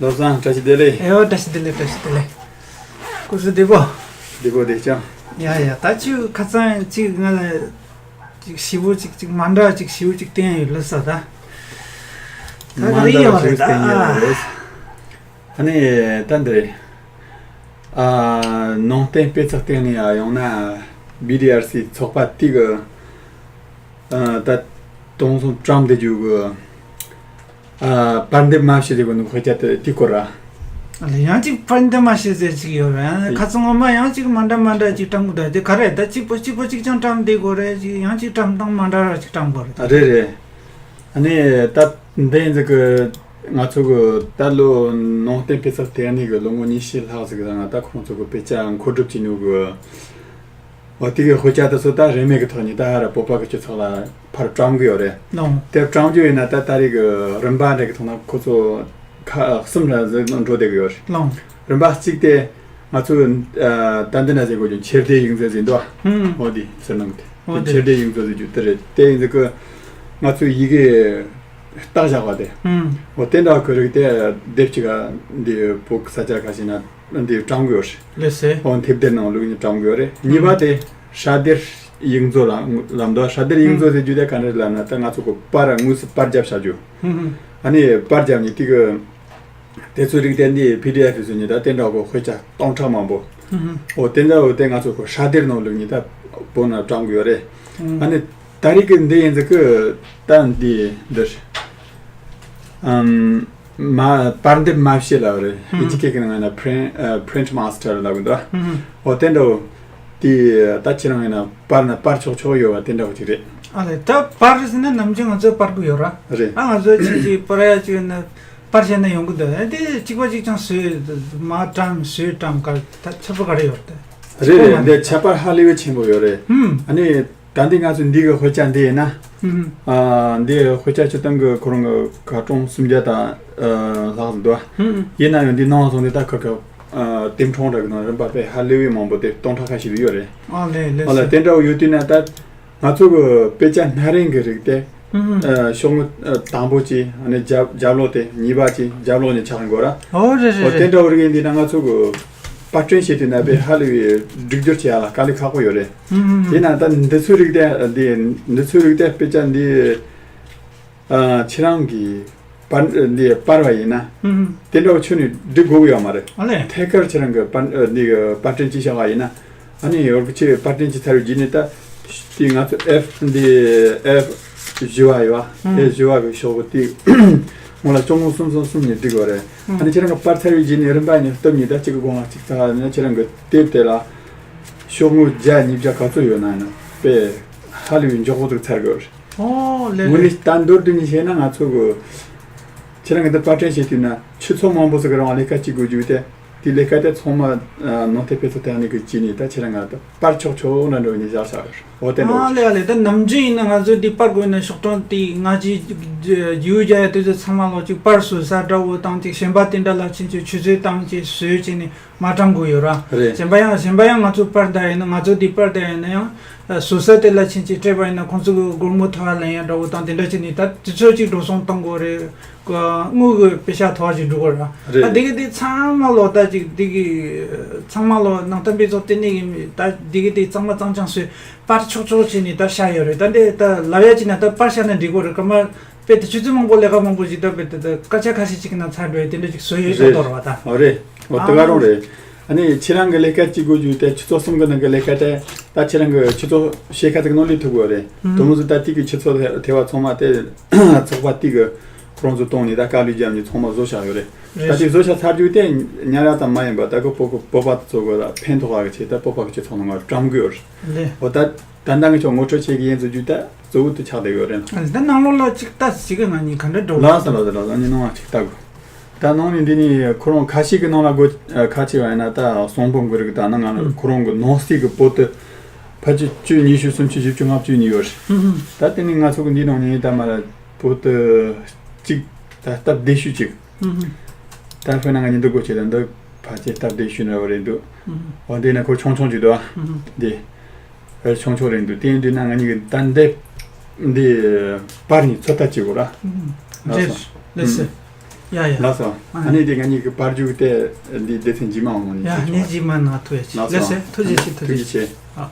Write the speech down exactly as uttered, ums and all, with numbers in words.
བློ་བཟང་བཀྲ་ཤིས་བདེ་ལེགས། ཨེ་ཡོ་བཀྲ་ཤིས་བདེ་ལེགས། བཀྲ་ཤིས་བདེ་ལེགས། སྐུ་གཟུགས་བདེ་པོ། བདེ་པོ་བདེ་ཅང་། ཡ་ཡ། ད་ཁྱོད་ཁ་སང་ཅིག་ང་ལ་ཅིག་ཞེ་པོ་ཅིག་ཅིག་མ་འདྲ་བ་ཅིག་ཞེ་པོ་ཅིག་བསྟན་ཡོད་ལ་ས་ད། ད་མ་ག་རེ་འདྲ་ཡོད་བ་རེད་ཞིག་ད། བསྟན་ཡོད་རེད། ཨ་ནི་ད་འདི་རེད། ཨ། ནང་བསྟན་དཔེ་ཚགས་སྟེང་ནས་ཡང་ན་བི་ཌི་ཨར་སི་ཚོགས་པ་དེ་གི་ཨ། ད་སྟོང་སོང་བཀྲམ་བསྡད་རྒྱུ་གི་ཨ། པར་འདེབས་མ་བྱས་ཏེ་གི་ནི་དཔེ་ཆ་དེ་དེ་སྐོར་ར། ཨ་ལས་ཡང་ཅིག་པར་འདེབས་མ་བྱས་ཟེར་ཅིག་ཡོད་རེད། ཨ་ཁ་སང་ངོ་མ་ཡང་ཅིག་མ་འདྲ་མ་འདྲ་ཅིག་བཀྲམ་གི་འདུག་དེ་ག་རེད། ད་གཅིག་པོ་གཅིག་པོ་གཅིག་ཀྱང་བཀྲམ་བསྡད་དགོས་རེད། ཅིག་ཡང་ཅིག་བཀྲམ་སྟངས་མ་འདྲ་ར་ཅིག་བཀྲམ་དགོས་རེད། ཨ་རེད་རེད། ཨ་ནི་ད་འདི་ཡིན་ཟིག་གི་ང་ཚོ་གི་ད་ལོ་ནང་བསྟན་དཔེ་ཚགས་དེ་ནས་གི་ལོ་ངོ་ཉི་ཤུ་ལྷག་ཟིག་གི་ང་ད་ཁོང་ཚོ་གི་དཔེ་ཆ་མཁོ་སྒྲུབ་བྱས་ནོ་གི། འོ་དེ་གི་དཔེ་ཆ་དེ་ཚོ་ད་རིན་མེད་གི་ཐོག་ནས་ད་ཧ་ར་བོད་པ་གི་སྤྱི་ཚོགས་ལ་ཕར་བཀྲམ་གི་ཡོད་རེད། ལོང་། དེ་བཀྲམ་རྒྱུ་ཡིན་ན་ད་ད་རེས་གི་རིམ་པ་འདྲ་གི་ཐོག་ན་ཁོ་ཚོ་ཁ་གསུམ་ར་ཟིག་འགྲོ་བསྡད་གི་ཡོད་རེད། ལོང་། རིམ་པ་གཅིག་དེ་ང་ཚོ་ད་འདི་ན་ཟེར་དགོས་རྒྱུ་ཆེར་སྡེ་ཡིག་མཛོད་ཟེར་འདུག་ཧུམ། འོ་དེ་ཟེར་ནང་དེ། འོ་དེ་ཆེར་སྡེ་ཡིག་མཛོད་ཟེར་རྒྱུ་དེ་རེད། དེ་ཡིན་ཟིག་གི་ང་ཚོའི་ཡི་གེ་རྟགས་བཞག་པ་དེ། ཧུམ། འོ་དེ་འདྲ་ཁོ་རིག་དེ་དེབ་ཅིག་ག་འདི་བོད་ས་ཆ་ཁ་ཤས་ན་འདི་བཀྲམ་གི་ཡོད་རེད། ལེ་སེ། འོ་དེབ་དེ་ནང་བླུགས་ནས་བཀྲམ་གི་ཡོད་རེད། གཉིས་པ་དེ་ཧྲ་དེར་ཡིག་མཛོད་ལ་ལབ་འདུག་ཧྲ་དེར་ཡིག་མཛོད་ཟེར་རྒྱུ་དེ་ག་འདྲ་ལབ་ན་ད་ང་ཚོ་གི་པར་དངོས་སུ་པར་རྒྱབ་བྱ་རྒྱུ། ཧུམ་ཧུམ། ཨ་ནི་པར་རྒྱབ་ནས་དེ་གི་དེ་ཚོའི་རིགས་དེ་འདི་པི་ཌི་ཨེཕ་བཟོས་ནས་ད་དེ་འདྲ་གོ་དཔེ་ཆ་སྟོང་ཕྲག་མང་པོ། ཧུམ་ཧུམ། འོ་དེ་འདྲ་འོ་དེ་ང་ཚོ་གི་ཧྲ་དེར་ནང་བླུགས་ནས་ད་བོད་ནང་བཀྲམ་གི་ཡོད་རེད། ཧུམ། ཨ་ནི་ད་རེས་གི་འདི་ཡིན་ཟིག་གི་ད་འདི་འདིར། ཨམ། མ་པར་འདེབས་མ་བྱེད་ལབ་རེད། ཧུམ། ཨིན་ཇི་སྐད་ཀྱི་ནང་ན་print ཨ་print master ལབ་གི་འདུག་ཧུམ་ཧུམ། འོ་དེ་འདྲ་དེ་ད་ཁྱེད་རང་ཡིན་ན་པར་ན་པར་ཆོག་ཆོག་ཡོད་པ་དེ་འདྲ་བ་ཅིག་རེད། ཨ་ལས་ད་པར་ཟེར་ན་ནམ་རྒྱུན་ང་ཚོས་པར་གི་ཡོད་ར། རེད། ཨ་ང་ཚོས་ཕྱིན་ཅི་པར་ཡ་ཅིག་ཡོད་ན་པར་བྱས་ན་ཡོང་གི་འདུག་ཨ་དེ་གཅིག་པ་གཅིག་ཀྱང་བཟོས་མ་བཀྲམ་བཟོས་བཀྲམ་ག་ད་ཁྱད་པར་ག་རེ་ཡོད་རེད། རེད་རེད། འདི་ཁྱད་པར་ཧ་ལས་པའི་ཆེན་པོ་ཡོད་རེད། ཧུམ། ཨ་ནི། ད་འདི་ང་ཚོ་འདི་གི་དཔེ་ཆ་འདི་ཡིན་ན། ཧུམ། ཨ་འདི་དཔེ་ཆ་སྤྱིར་བཏང་གི་ཁོ་རང་གི་ག་གྲངས་སུམ་བརྒྱ་དང་ཨ་ལྷག་ཙམ་འདུག་ཧུམ། ཡིན་ན་ཡང་འདི་ནང་སོང་འདི་ད་ཁ་ཁ་ཨ་དེབ་ཕྲེང་འདྲ་གི་ནང་རིམ་པ་དཔེ་ཧ་ལས་པའི་མང་པོ་དེ་སྟོང་ཕྲག་ཁ་ཤས་ཡོད་རེད། ཨ་ལས་ལས་ཨ་ལ་སོ། དེ་འདྲ་བོ་ཡོད་དུས་ན་ད་ང་ཚོ་གི་དཔེ་ཆ་སྣ་རིང་གི་རིགས་དེ་ཧུམ་ཧུམ། ཨ་ཤོག་ངོས་ཨ་དང་པོ་གཅིག་ཨ་ནི་རྒྱབ་རྒྱབ་ལོགས་དེ་གཉིས་པ་གཅིག་རྒྱབ་ལོགས་ནས་ཆགས་ཡོང་གོ་ར། ཨོ་རེད་རེད་ཨོ་དེ་རེད། འདྲ་བོ་རིགས་ཡིན་དུས་ན་ང་ཚོ་གི་པར་སྐྲུན་བྱེད་དུས་ན་དཔེ་ཧ་ལས་པའི་སྒྲིག་སྦྱོར་བྱེད་ཡ་ལ་དཀའ་ལས་ཁག་པོ་ཡོད་རེད། ཨུམ། དེས་ན་ད་འདི་ཚོའི་རིགས་དེ་འདི་འདི་ཚོའི་རིགས་དེ་དཔེ་ཆ་འདི་ཨ་ཁྱེད་རང་གིས་པར་འདི་པར་བ་ཡིན་ན་ཨུམ། དེ་འདྲ་བ་ཁྱོན་ནས་སྒྲིག་དགོས་ཀྱི་ཡོད་མ་རེད། ཨ་ལས། ཐད་ཀར་ཁྱེད་རང་གི་པར་འདི་གི་པར་སྐྲུན་ཅིག་བྱ་བ་ཡིན་ན་ཨ་ནི་ཡོར་གི་ཆེ་པར་སྐྲུན་ཅིག་ཚར་བའི་རྗེས་ནས་ད་དེ་ང་ཚོ་ཨེཕ་འདི་ཨེཕ་བཞི་བ་ཡོད་བ་ཨུམ། ཨེཕ་བཞི་བ་གི་ཤོག་བུ་དེ་སྔོན་ལ་སྐྱོར་མོ་གསུམ་གསུམ་གསུམ་ནས་སྒྲིག་དགོས་རེད། ཨ་ནི་ཁྱེད་རང་གི་པར་ཚར་བའི་རྗེས་ནས་རིམ་པ་ནས་སྟབས་ཉིད་ད་གཅིག་གི་གོང་ལ་གཅིག་ཚར་ནས་ཁྱེད་རང་གི་དེབ་དེ་ལ་ཤོག་ངོས་བརྒྱ་ཉིས་བརྒྱ་ག་ཚོད་ཡོད་ན་ཡིན་ན་དཔེ་ཧ་ལས་པའི་མགྱོགས་པོ་ཚུགས་ཚར་དགོས་རེད། ཨོ་ལེ་དངོས་ལེ། གནས་ད་མདོར་བསྡུས་ནས་བཤད་ན་ང་ཚོ་གི་ཁྱེད་རང་གི་ད་པར་སྐྲུན་བྱེད་དུས་ན་ཆུ་ཚོད་མང་པོ་ཟིག་གི་རིང་ལས་ཀ་བྱེད་དགོས་རྒྱུ་དེ་དེ་ལས་ཀ་དེ་ཚང་མ་ནང་བསྟན་དཔེ་ཚོགས་ལྟེ་གནས་ཀྱི་བྱས་ནས་ད་ཁྱེད་རང་ང་ད་པར་ཆོག་ཆོག་ན་འགྲོ་ནས་བཞག་བཞག་ཡོད་རེད། འོ་དེ་འགྲོ། ཨ་ལེ་ཨ་ལེ། ད་ནམ་རྒྱུན་ཡིན་ན་ང་ཚོ་འདི་པར་དགོས་ན་ཤོག་གྲངས་དེ་ང་ཅི་ཡུལ་རྒྱ་ཡ་དུས་ཚོད་ཚང་མ་ལོག་ཅིག་པར་བཟོ་ས་འདྲ་བོ་དང་ཅིག་གཞན་པ་དེ་འདྲ་ལ་ཕྱིན་ཆད་ཆུ་ཚོད་དང་ཅིག་བཟོས་བྱས་ནས་མ་དྲང་དགོས་ཡོད་ར། རེད། གཞན་པ་ཡང་གཞན་པ་ཡང་ང་ཚོ་པར་ད་ཡིན་ན་ང་ཚོ་འདི་པར་ད་ཡིན་ན་ཡང་བཟོ་ས་དེ་ལ་ཕྱིན་ཆད་སྤྲད་པ་ཡིན་ན་ཁོང་ཚོ་གི་སྒོར་མོ་ཐོ་བ་ལེན་ཡ་འདྲ་བོ་དང་དེ་འདྲ་བྱས་ནས་ད་དུས་ཚོད་ཅིག་འགྲོ་སོང་གཏོང་དགོས་རེད། དངུལ་གྱི་པེ་ཤ་ཐོག་ཅིག་འགྲོ་གི་ར། རེད། ད་དེ་གི་དེ་ཚང་མ་ལོ་ད་ཅིག་དེ་གི་ཚང་མ་ལོ་ནང་བསྟན་དཔེ་ཚོགས་ལྟེ་གནས་ཀྱི་ད་དེ་གི་དེ་གཙང་མ་གཙང་རྐྱང་བཟོས་པར་ཆོག་ཆོག་བྱས་ནས་ད་བཞག་ཡོད་རེད། ད་འདི་ད་ལབ་ཡ་ཅིག་ན་ད་པར་བཞག་ན་འགྲིག་གི་རེད། སྐར་མ་དཔེ་དེ་ཆུ་ཚོད་མང་པོ་ལས་ཀ་མང་པོ་ཞིག་ད་དཔེ་དེ་ད་སྐར་ཆ་ཁ་ཤས་ཅིག་ན་ཚར་འགྲོ་ཡ་དེ་འདྲ་ཅིག་བཟོས་ཡོད་ཅོག་ཏོ་ར་བ་ད། ཨོ་རེད། ཨོ་དེ་ག་རང་རེད། ཨ་ནི་ཁྱེད་རང་གི་ལས་ཀ་གཅིག་དགོས་རྒྱུ་དེ་ཆུ་ཚོད་གསུམ་གི་ནང་གི་ལས་ཀ་དེ་ད་ཁྱེད་རང་གི་ཆུ་ཚོད་ཕྱེད་ཀ་ཙམ་ནང་ལས་ཐུབ་དགོས་རེད། དུ་མོ་ཟིག་ད་དེ་གི་ཆུ་ཚོད་དེ་བ་ཚང་མ་དེ་ཚོགས་པ་དེ་གི་ཁོ་རང་ཚོ་གཏོང་ནས་ད་དཀའ་ལས་རྒྱབ་ནས་ཚང་མ་བཟོ་བཞག་ཡོད་རེད། ད་དེ་བཟོ་བཞག་ཚར་རྒྱུ་དེ་ཉར་ཡ་ཙམ་མ་ཡིན་པ་ད་གི་བོད་གི་བོད་པ་ཚོ་གི་ལ་ཕན་ཐོགས་པ་གི་ཆེད་ད་བོད་པ་གི་སྤྱི་ཚོགས་ནང་ང་བཀྲམ་དགོས་ཡོད་རེད། ལེ། འོ་ད་ད་ལྟ་ངས་ཁྱོད་ངོ་སྤྲོད་བྱེད་གི་ཡིན་ཟེར་རྒྱུ་ད་གཙོ་བོ་དེ་ཆགས་བསྡད་ཡོད་རེད། ད་ནང་ལོགས་ལ་ཅིག་ལྟ་ཞིག་གི་ང་གཉིས་ག་འདྲ་འགྲོ། ལགས་སོ་ལགས་སོ་ལགས་སོ། ཨ་ནི་ནང་ལ་ཅིག་ལྟ་དགོས། ད་ནང་ནས་འདི་ནས་ཁོ་རང་ཁ་ཤས་ཀྱི་ནང་ལ་སྒོ་ཁ་ཕྱེ་བ་ཡིན་ན་ད་གསུང་འབུམ་གྱི་རིགས་ད་ནང་ང་ལ་ཁོ་རང་གི་ནང་གསེས་ཀྱི་པོ་ཏི་ཕལ་ཆེར་བཅུ་ཉི་ཤུ་སུམ་ཅུ་བཞི་བཅུ་ལྔ་བཅུ་ནས་ཡོད་རེད། ད་དེ་ནས་ང་ཚོ་གི་འདི་ནང་ནས་ད་མ་ལ་པོ་ཏི་གཅིག་ད་སྟབས་བདེ་ཤོས་གཅིག་ད་དཔེར་ན་ང་གཉིས་འདི་སྒོ་ཕྱེ་ད་འདི་ཕལ་ཆེར་སྟབས་བདེ་ཤོས་འདྲ་བ་རེད་འདུག་འོ་འདི་ན་ཁོ་ཆུང་ཆུང་གཅིག་འདུག་ཨ། འདི་ཆུང་ཆུང་རེད་འདུག་དེ་ཡིན་དུས་ན་ང་གཉིས་ཀྱི་ད་འདི་འདི་པར་ནས་ཚོད་ལྟ་བྱེད་དགོས་ར། ལགས་སོ། ལགས་སོ། ཡ་ཡ། ལགས་སོ། ཨ་ནི་དེ་ང་གཉིས་ཀྱི་པར་རྒྱུགས་དེ་འདི་སྡེ་ཚན་རྗེས་མ་འོང་ནས་ཡ་ཞུ་ཆོག་ངས་རྗེས་མ་ནང་ཐུག་ཡ་ཆེ། ལགས་ལགས་སོ། སོ། ཐུགས་རྗེ་ཆེ། ཐུགས་རྗེ་ཆེ། ཨ།